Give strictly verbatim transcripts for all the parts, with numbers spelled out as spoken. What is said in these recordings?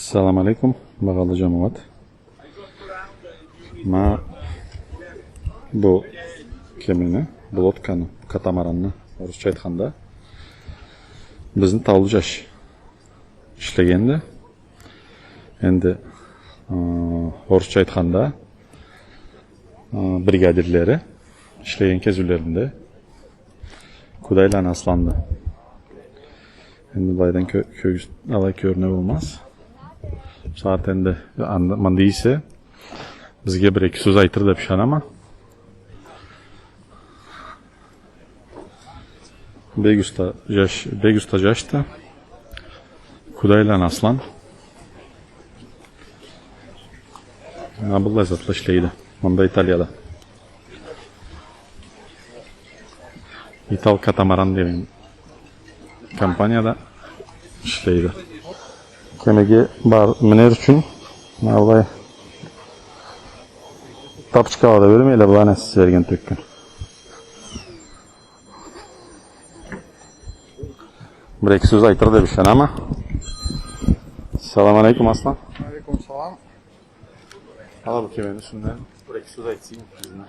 Салам алейкум, багъалы джамауат. Ма бу кемени, бу лодканы, катамаранны, орусча айтханда, бизни таулу джаш ишлегенди. Энди, ы, орусча айтханда, ы, бригадирлери ишлеген кезиулеринде Кудайланы Асланды. Энди былайдан кё-, кёгюз алай кёрюне болмаз. Бусагъат энди анда, мында эсе, бизге бир-эки сёз айтыр деб ышанама. Бек уста джаш, бек уста джашды. Кудайланы Аслан. Ма быллай затла ишлейди. Мында Италияда. Итал Катамаран деген компанияда ишлейди. Кемеге бар-, минер ючюн, ма былай тапочкала да бермейле, былай не сиз берген тёкген. Бир-эки сёз айтыр деб ышанама. Салам алейкум, Аслан. Алейкум салам. Ала бу кемени юсюнден бир-эки сёз айтсанг бизни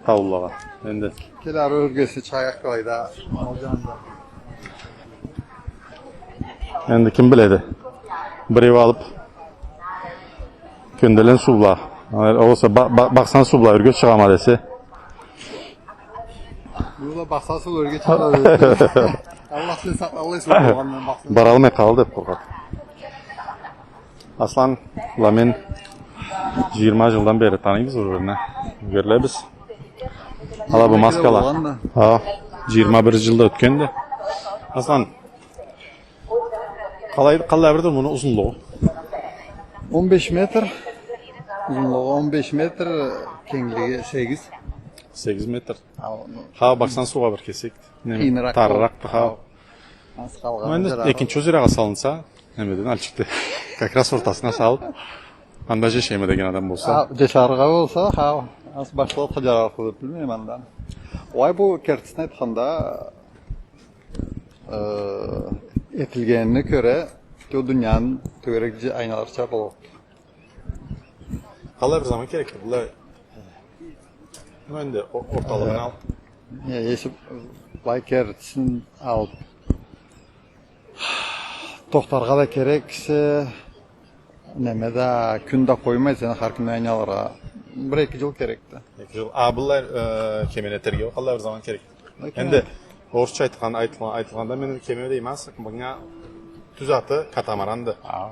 таулулагъа. Энди. Келер ёрге эсе чайыр къалайда, ол джанында. Энди ким биледи? Биреу алыб, Кёнделен суу бла. Алай, ол болса, ба-, ба-, Бахсан суу бла ёрге чыгъама десе. Бу да Бахсан суу бла ёрге чыгъады. Аллах сени сакъласын, суу болгъандан Бахсан. Баралмай къалды деб къоркъады. Аслан бла мен джыйырма джылдан бери таныйбыз бир-бирине. Кёрелебиз. Ала бу маскала. Болгъан да. Хау, джыйырма бир джыл да ётгенди. Аслан, Къалай, къалай бирди муну узунлугъу? Он беш метр. Узунлугъу он беш метр, кенглиги сегиз. Сегиз метр. Хау, ну, хау, Бахсан суугъа бир кесек. Неме, къыйыныракъ, тарыракъды, хау. Аз къалгъан. Энди экинчи узирагъа салынса, немеден, Алчыкдан. Как раз ортасына салыб, анда джашайма деген адам болса. А, джашаргъа болса, хау. Аз башлыкъгъа джарарыкъды деб билмейме андан. Уай, бу кертисин айтханда, Э, этилгенине кёре, бютеу дунияны тёгерек джи-, айналырча боллукъду. Къалай бир заман керекди, былай? Энди о-, орталыгъын ал. Не, если былай кертисин алыб, тохтаргъа да керек эсе, неме да, кюн да къоймай сени хар кюн айналыргъа. Бир-эки джыл керекди. Эки джыл. А былай, э, кемени этерге къалай бир заман керек? Окей. Энди орусча айтхан-, айтылгъан-, айтылгъанда мен кеме дейме, ансы, мынга тюз аты катамаранды. А.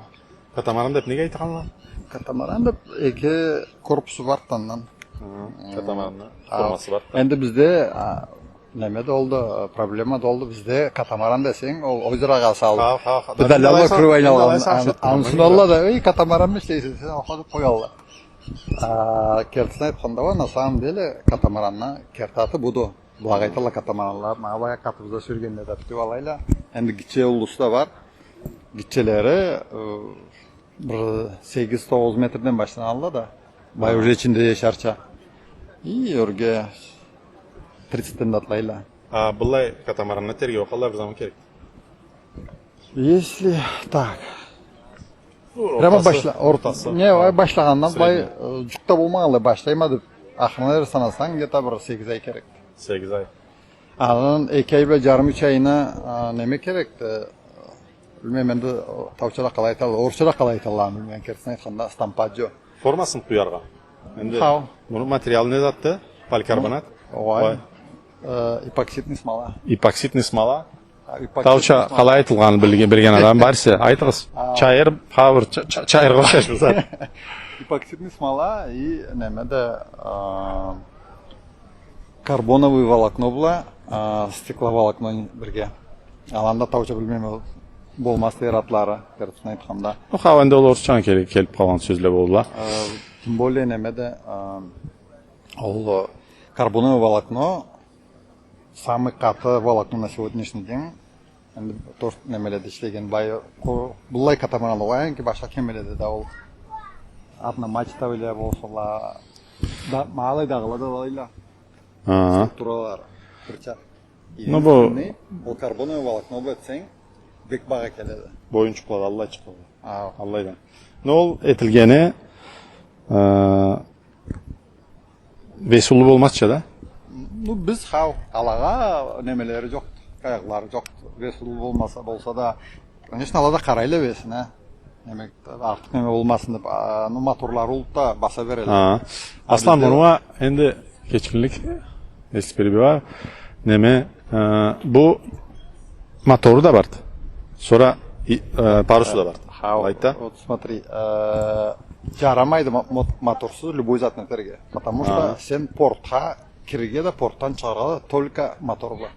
Катамаран деб неге айтханла? Катамаран деб эки корпусу барды андан. Хы, катамаранны формасы барды. Энди бизде, а, неме да олду, проблема да олду. Бизде катамаран десенг, ол озерогъа салыб. Хау, хау, хау. Педалла бла кюрюб айналгъан. Аны сунала да, «Эй, катамаран мы ишлейсиз сен?» Алай къоялла. А, кертисин айтханда, уа, на самом деле, катамаранны керти аты буду. Былагъа айталла катамаранла, ма былай къатыбызда сюргенле да бютеу алайла. Энди гитче уллусу да бар. Гитчелери, э, бир сегиз-тогъуз метрден башланалла да. Былай уже ичинде джашарча. И ёрге тридцатьден да атлайла. А былай катамаранны этерге къалай бир заман керек? Если так. Прямо ортасы, башла-, орта-, ортасы. Не, ха, башлагъандан былай, средний, э, джукъ да болмагъанлай башлайма деб, ахырына дери санасанг, где-то бир сегиз ай керекди. Сегиз ай. Андан эки ай бла джарым, юч айына, а, неме керекди? Билмейме энди, таучада къалай айталла, орусчада къалай айталла, билмейме, кертисин айтханда, стампаджо. Формасын къуяргъа. Энди, хау, муну материалы не затды? Поликарбонат? Огъай. Огъай. Э, эпоксидный смола. Эпоксидный смола. А, эпоксидный смола. Тауча къалай айтылгъанын билген, билген адам бар эсе, айтыгъыз. А. Чайыр, хау, бир ча-, ча-, чайыргъа ушаш бир зат. Эпоксидный смола и неме да, а, карбоновый волокно бла, а, стекловолокно бирге. Аланы да тауча билмейме, ол болмаз дер атлары, кертисин айтханда. Ну, хау, энди ол орусчаны кел-, келиб къалгъан сёзле болдула. А, тем более неме да, а, ол карбоновый волокно, самый къаты волокно на сегодняшний день. Энди тот немеледе ишлеген бай, къо-, быллай катамаранла уа, энди башха кемеледе да ол. Одна мачтовыйле болсала, да, ма алайдагъыла да алайла. Ага. Структурала, перчатка. Ну, бу единственный, ол карбоновый волокно бла этсенг, Бек багъа келеди. Бу оюнчукъла да аллайчыкъла. Аллайдан. Но ол этилгени, э, вес уллу болмазча да? Ну, биз хау, алагъа немелери джокъду, къайгъылары джокъду. Вес уллу болмаса, болса да, конечно, ала да къарайла весине. Демек, артыкъ неме болмасын деб, а, ну, моторлары уллу да баса берелле. А. Аслан, муну а энди кечгинлик, если перебиваю. Неме, э, бу мотору да барды. Сора и, э, парусу да барды. Хау, алайда. Вот смотри, э, джарамайды мо-, мо-, моторсуз любой затны этерге. Потому что сен портха кирирге да, портдан чыгъаргъа да только мотор бла.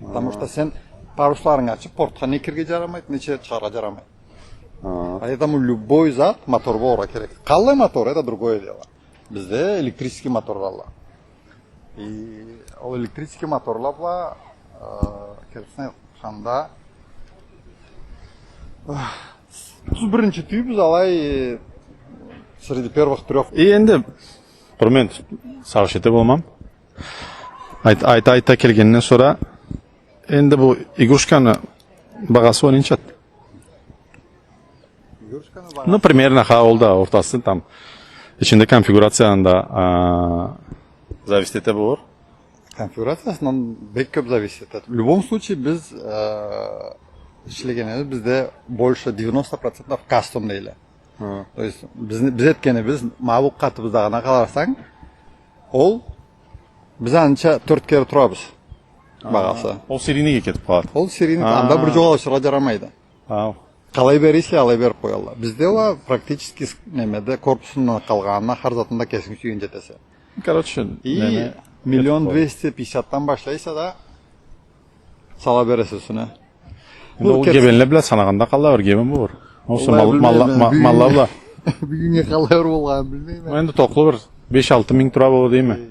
Потому что сен парусларынгы ачыб, портха не кирирге джарамайды, не чыгъаргъа джарамайды. Поэтому любой зат мотор болгъа керек. Къаллай мотор, это другое дело. Бизде электрический моторла. И ол электрический моторла бла, э, кертисин айтханда, э, биз биринчи тюйюлбюз алай, э, среди первых трёх. И энди, бир мен сагъыш эте болмам. Айт-, айта-айта келгенден сора, энди бу игрушканы багъасы ненчады? Ну, примерно, хау, ол да ортасы там. Ичинде конфигурациядан да, а, зависит эте болур. Конфигурациясындан бек кёб зависит этеди. В любом случае, биз, э, ишлегенибиз, бизде больше девяносто процентов кастом дейле. То есть, бизни, биз этгенибиз, ма бу къатыбыздагъына къарасанг, ол биз анча тёрт кере турабыз багъасы. Ол серийнге кетиб къалады. Ол серийни анда бир джукъ алышыргъа джарамайды. Къалай берирсе, алай бериб къоялла. Бизде уа практически с-, немеде, корпусундан къалгъанына, хар затында кесинг сюйгенча этесе. Короче, и неме, миллион двести пятьдесятдан башлайса да, сала бересе юсюне. Энди ол гебенле бла санагъанда къаллай бир гебен болур? Огъесе малла бла? Бюгюннге къаллай бир болгъанын билмейме. Энди тохлу бир беш-алты минг тура болур дейме.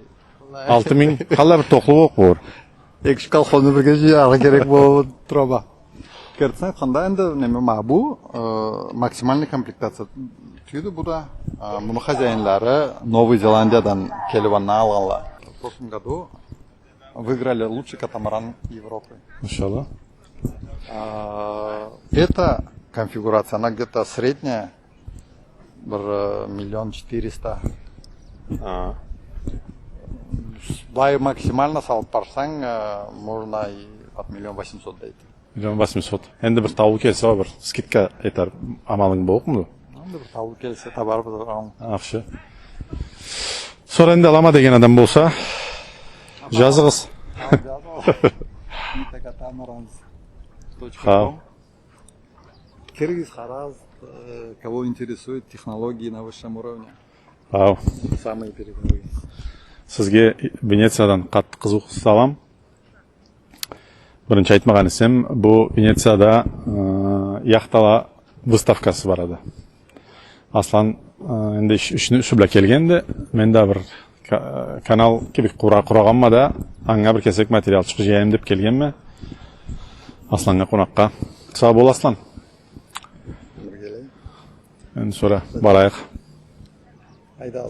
Алты минг, къаллай бир тохлу болур. Эки-юч колхозну бирге джыяргъа керек болур тура. Кертисин айтханда, энди неме, ма бу, э, максимальный комплектация тюйюлдю бу да. Э, муну хозяинлары Новый Зеландиядан келиб, андан алгъанла. В прошлом году выиграли лучший катамаран Европы. Машалла. А, эта конфигурация, она где-то средняя, бир, э, миллион четыреста. А. Былай максимально салыб барсанг, э, можно и под миллион восемьсот дейди. Миллион восемьсот. Энди бир таулу келсе, бир скидка этер амалынг боллукъмуду? Энди бир таулу келсе, табарбыз, аны. Ахшы. Сора энди алама деген адам болса, джазыгъыз. Хау, джазыгъыз. Митакатамаранс точка ком. Киригиз, къарагъыз, э, кого интересуют технологии на высшем уровне. Хау. Самые передовые. Сизге Венециядан къатты къызыу салам. Биринчи айтмагъан эсем, бу Венецияда, э, яхтала выставкасы барады. Аслан, э, энди иш-, ишни юсю бла келгенди. Мен да бир ка-, канал кибик къура-, къурагъанма да, анга бир кесек материалчыкъ джыяйым деб келгенме. Асланнга къонакъгъа. Сау бол, Аслан. Энди сора барайыкъ. Хайда,